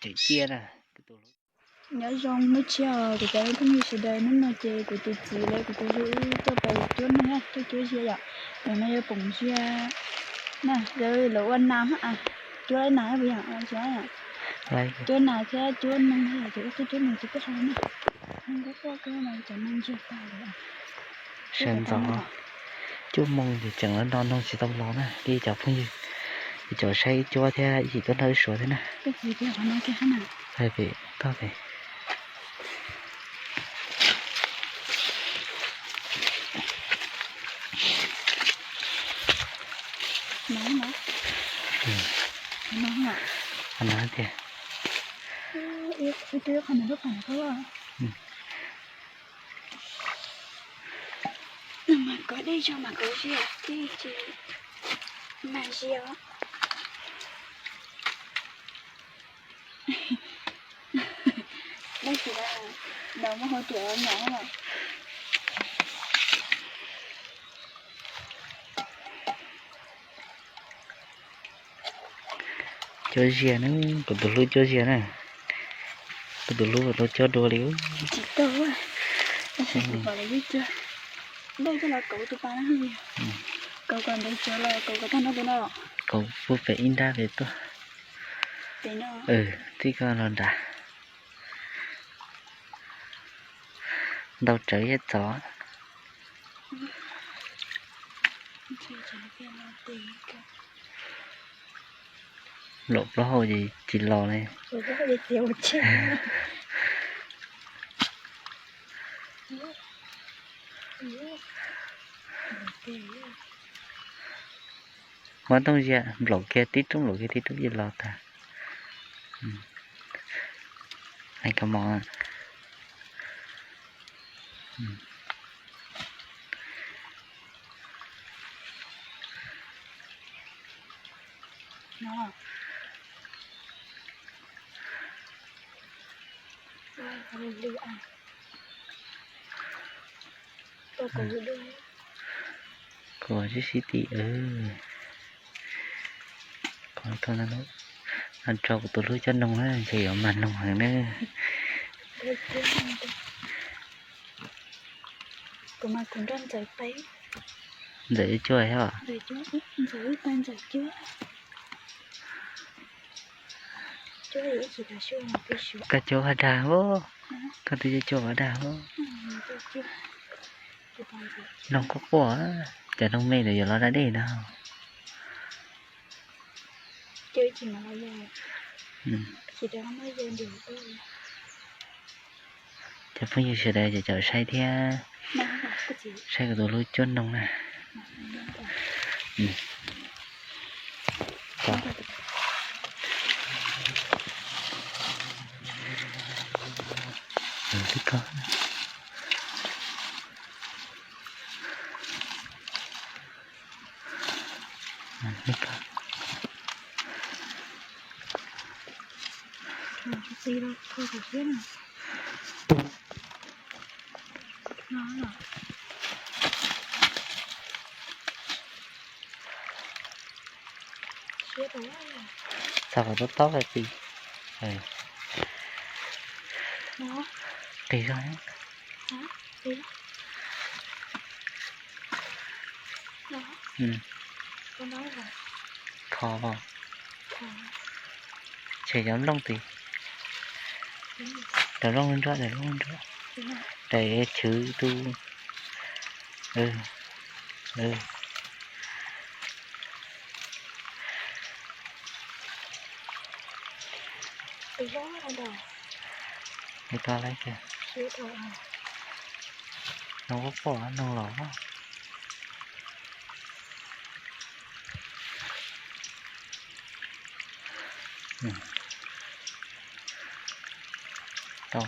Tseem ciaj na. Nyob zoo hnub tshiab os kuv cov phooj ywg sawv daws, hnub no ces kuv tus txiv lawv kuv tus hlub tuaj pem cuab neeg, tuaj cuab zias yom. Ntawm no yog poom zias na, lawv ua nas, cuab nas, cuab nas thiab cuab neeg, ces wb tuaj cuab neeg ces peb hais na. Neeg quaj quaj kawg mas cov neeg ntsiag tag li. Sawv ntxov cuaj moos ces tseem los no noog tsis tau los na li cov phooj ywg. Cov saib cuab thiab ib yim tuaj nrog wb suav thiab na. Pem toj pem. Qhov no tiag. Mas kov dej zog mas kov zias tib si mas zias. Dej tsis da, nws muaj hauv ruam nyom lawm. Cuab zias na, kuv tus hlub cuab zias na. Kuv tus hlub tau cuab dua li. Tsis tau, tab sis kuv pom lawv yeej cuab. Dej coj los kauv tus pas na. Kauv kom ntev tsawv los kauv kom tag nrho tus no. Kauv puag pem ib nrab pem tuaj. Tij koj los nrad. Ntau tsawv thiab txov. Nplaum plaub hau ces tsis los li. Muab tooj zias nplaum kiag tib roob, nplaum kiag tib roob ces los tag. Hais kab mos. Kuv sib sib tim. Kuv tau no, no rau kuv tus hlub coj noog na, ntshe yuav mag noog heev na. Ntxawm cuaj thiab os. Koj cuab vaj dag os, koj twb cuab vaj dag os. Noog quaj quaj, cov noog me ntawd yuav los da dej na. Cov phooj ywg sawv daws ces caum saib thiab, saib kuv tus hlub cuab noog na. Txog qhov tob tob qis. Qis zog. Kho, tshem cov nplooj tid. Daim nplooj nruab, daim nplooj nruab. Daim chwv tu. Tus loj no. Tus loj lawm tiag. Noog quaj quaj, noog los. Tau.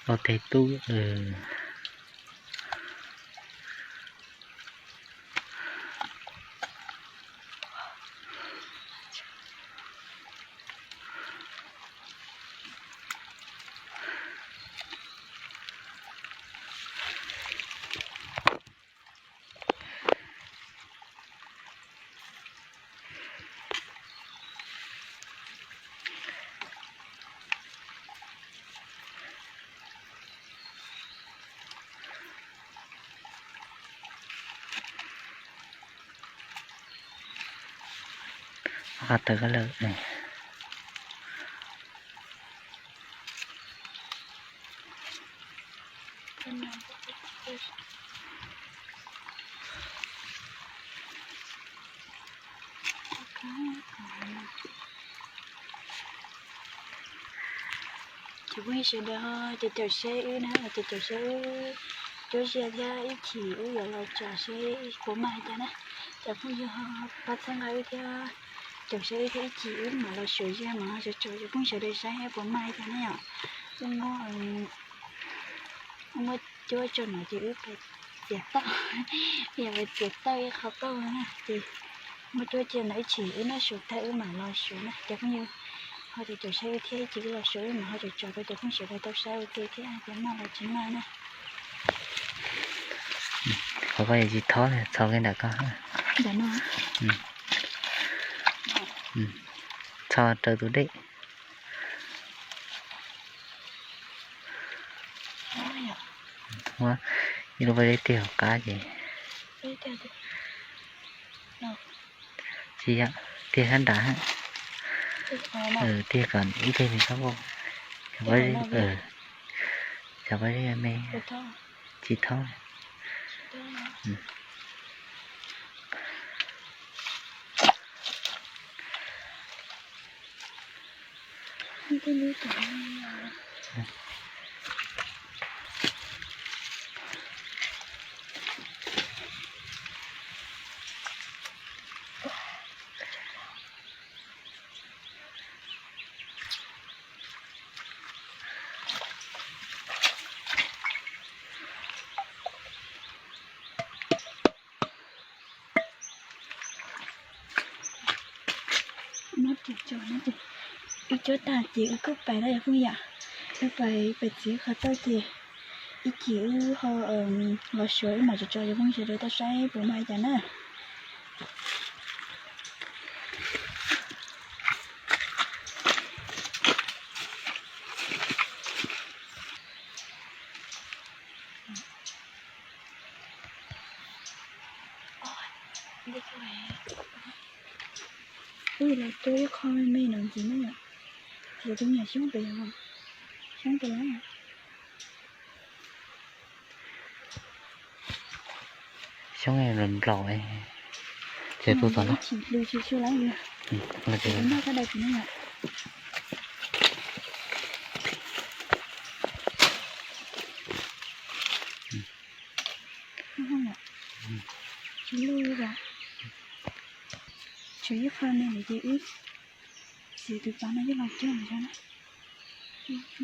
Ua teb tub. Qhov tawm koj lawm. Ces phooj ywg sawv daws ho ces caum saib wb na, ces caum saib wb cuab ziag thiab ib chim wb yuav los tsom seb puas mag li cas na. Ces phooj ywg ho pab txhawb nqa wb thiab, caum saib wb thiab ib chim wb mam los suav ziag mam ho tsom tsom ces phooj ywg sawv daws saib puas mag li cas na yom. Wb muab, wb muab cuab tso no ces wb pais txiav tauj, yog pais txiav tauj ib qho tauj na ces muab cuab cia ntawd ib chim wb noj su tag wb mam los suav na ces phooj ywg ho caum caum saib wb thiab ib chim wb los suav wb mam ho tsom tsom rau cov phooj ywg sawv daws tau saib ua ke thiab tias mag los tsis mag na. Qhov koj yuav tsis thob txhos kiag ntawm koj. Txhos raws tus dej. Ib lub pob zeb tiag hauv qab ces tsis yog, tiag sab nrad, tiag kom ib teg me txhob, cov pob zeb me tsis thob. Wb cuab tag ces wb kuj pais lawm yog phooj ywg, wb pais pais txiav qhov tauj ces ib chim wb ho los suav wb mam tso tso cov phooj ywg sawv daws tau saib puas mag li cas na. Wb los cuab ib qho me me no ntxiv na yom. Ces tus me nyuam xyoob pem, xyoob pem lawm. Xyoob nplaum, ces tus tom no. Tsis luj li, tshuav ib qho me ntawd ces wb txiav tus tod no coj los cuab mus tso na.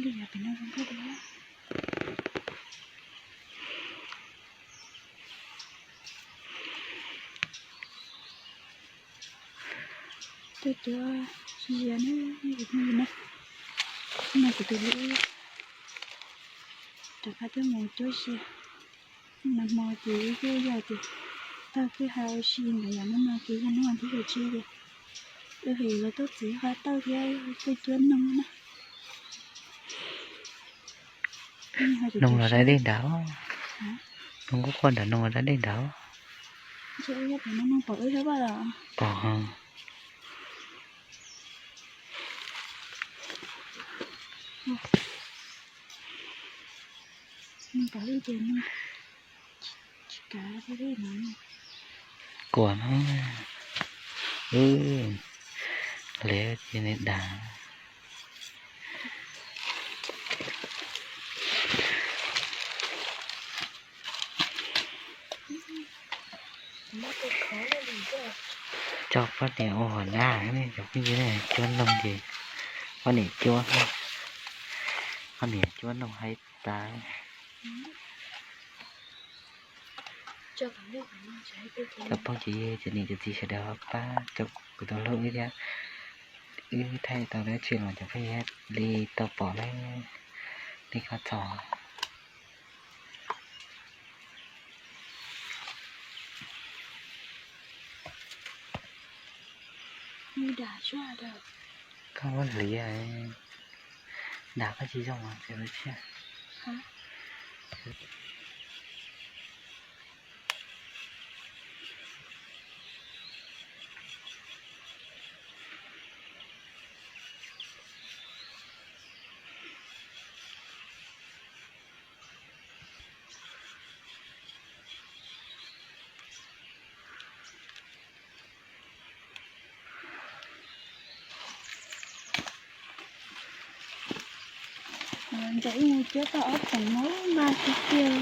Lub yam pem no zoo nkauj tiag. Tuaj cuab ziag na, nej tus phooj ywg na. Hnub no kuv tus hlub rov qab tuaj mus cuab ziag. Nag hmo ces wb kuj yog tias tag kwj ha ua si ntawd yom, hnub no ces yog hnub vas thib kaum tsib ces wb ho yuav los tuaj txiav qhov tauj thiab tuaj cuab noog na. Noog los da dej nrad. Noog kuj quaj nrad, noog los da dej nrad. Pom. Kuam no, le cia nws dag. Coj poj niam ua hauv nab, cov phooj ywg, cuab noog ces poj niam cuab, poj niam cuab noog haib. Pab, tau phooj ywg cov niam cov txiv sawv daws pab rau kuv tau hlub wb thiab. Wb thaij tau dab tsi los cov phooj ywg li tau pom na, nej koj txhob koj muab hliv, dag koj tsis zoo mas txiav lub tshiab. Ntawm ib mus cuab tau ob teev no mas tiag tiag.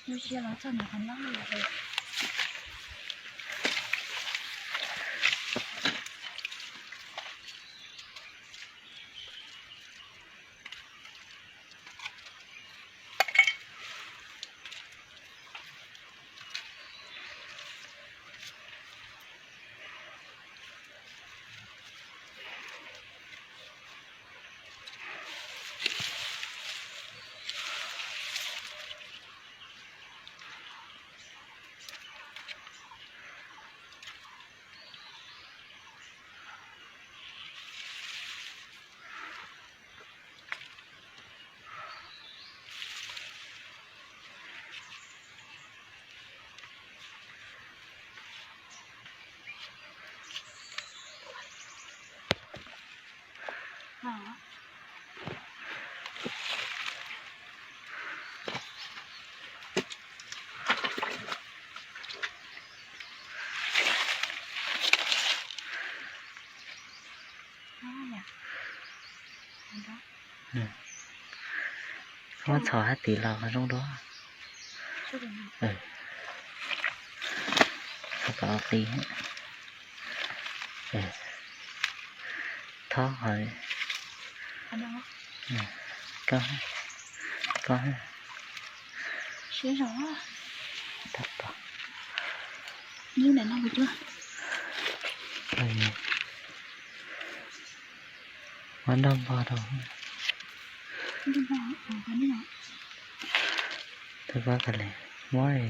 Lub siab los txog nws qhov no lawm. Muab txhos hab tis los zoo dua. Txhos kom qis. Thob ho. Koj, koj. Tab tom. Muab nrog npog rau. Tab pab ka le muab.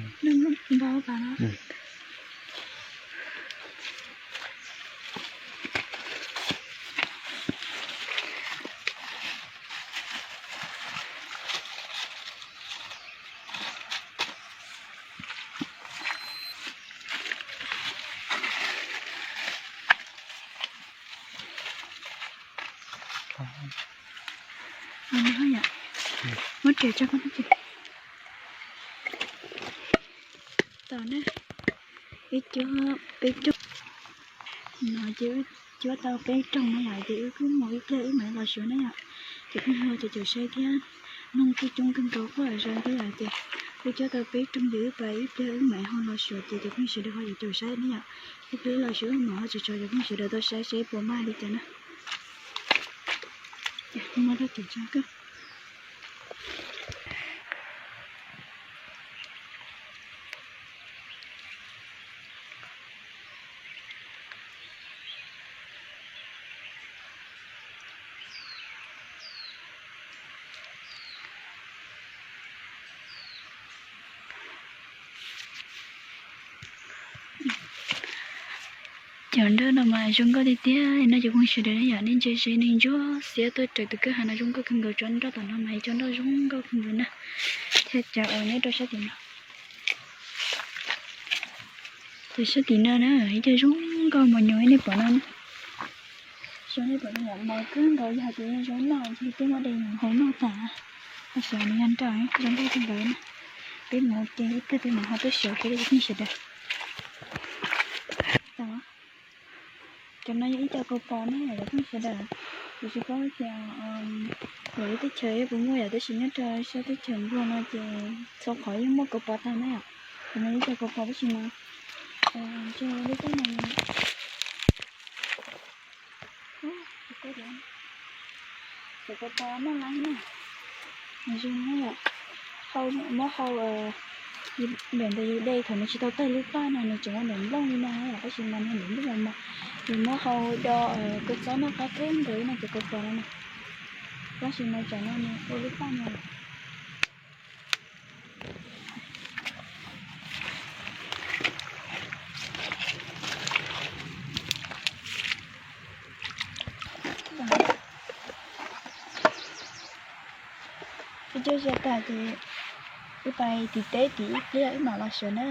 Muab riam tso koj. Tau na, wb cuab peb rooj. No ces wb cuab tau peb rooj na yom, ces wb kuj mus ib pliag wb mam los suav na yom. Ces phooj ywg cov caum saib thiab, noog kuj coob kawg nkaus quaj zom zaws thiab yom, ces wb cuab tau peb rooj ces wb pab ib pliag wb mam ho los suav ces cov phooj ywg sawv daws ho caum saib na yom. Ib pliag wb los suav wb mam ho tso rau cov phooj ywg sawv daws tau saib seb puas maj li cas na. Ces kuv muab rau caum tso koj. Cov nroj no mas zoo nkauj tiag tiag no cov phooj ywg sawv daws na yom, nej ntsia seb neeg ntsuab xiab tuaj raws tus kwj ha no zoo nkauj kawg nkaus, cov nroj tom no mas ib co nroj zoo nkauj kawg nkaus na. Thiab cov uas nyob rau sab tim no, cov sab tim no na ib co zoo nkauj mos nyoos nej pom no na. Zoo nej pom no yom, mos kawg nkaus, yog tias zoo noj ces peb muab de mus hau noj tas. Tab sis nws yog nroj zoo nkauj kawg nkaus na. Peb mus ua ke ib pliag peb mam ho tuaj xyuas seb cov phooj ywg sawv daws. Cov no yog ib co kaus pos na cov phooj ywg sawv daws. Kuv tsis paub tias lawv lub teb chaws yuav puas muaj yom, tab sis nyob rau sab teb chaws Nplog no ces txhua qhov yeej muaj kaus pos tag na yom. Cov no ib co kaus pos tab sis mas Ntsia lub teb no, cov ko pos noj lawm na. Nws zoo na, hau, muab hau, nplawm ntawd yus de thaum nws tsis tau tawg lub paj no nws tseem ua nplaum nplooj li no, tab sis mas nws nplawm nplooj mos mos. Yus muab hau do kua txob noj qab kawg nkaus li no ces ko pos no na. Tab sis mas tsam no nws ua lub paj no lawm. Wb cog zia tag ces wb pais tim teb tim ib pliag wb mam los suav na.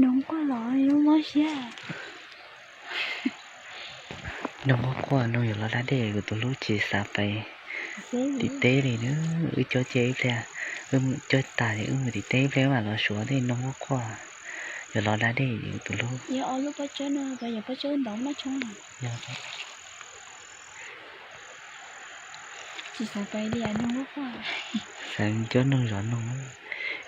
Noog quaj los yuav mob siab. Noog quaj quaj, noog yuav los da dej kuv tus hlub, tsis xav pais tim teb li na. Wb cog cia ib pliag, wb cog tag wb mus tim teb ib pliag wb mam los suav tej. Noog quaj quaj, yuav los da dej kuv tus hlub. Yog ob lub pob tsawb no, yog pob tsawb ntawd noj tshoob. Tsis xav pais li noog quaj quaj. Xav coj noog zov noog.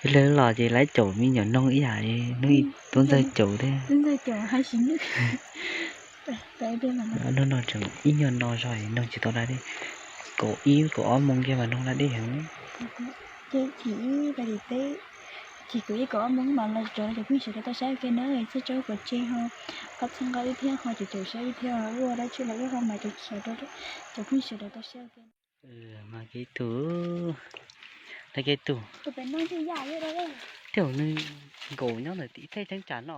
Ib pliag los ces lawv caum me nyuam noog ib yam li hnub ib tub ntxawg caum thiab. Tub ntxawg caum hais sis nws. Hnub no tseem ib nyuag no zog noog tsis tau da dej. Kaum ib kaum ob moos kiag mas noog da dej heev. Ces chim ib pais tim teb, chim kaum ib kaum ob moos mas los tso cov phooj ywg sawv daws tau saib ua ke na. Txhua tsav pov tseg ho, pab txhawb nqa wb thiab ho, caum caum saib wb thiab, ua dab tsi los wb ho mas caum caum phooj ywg sawv daws tau saib ua ke. Mas kev tug, kev tug, tej zaum nws nkaum nyob ntawm tim tej cheeb tsam no.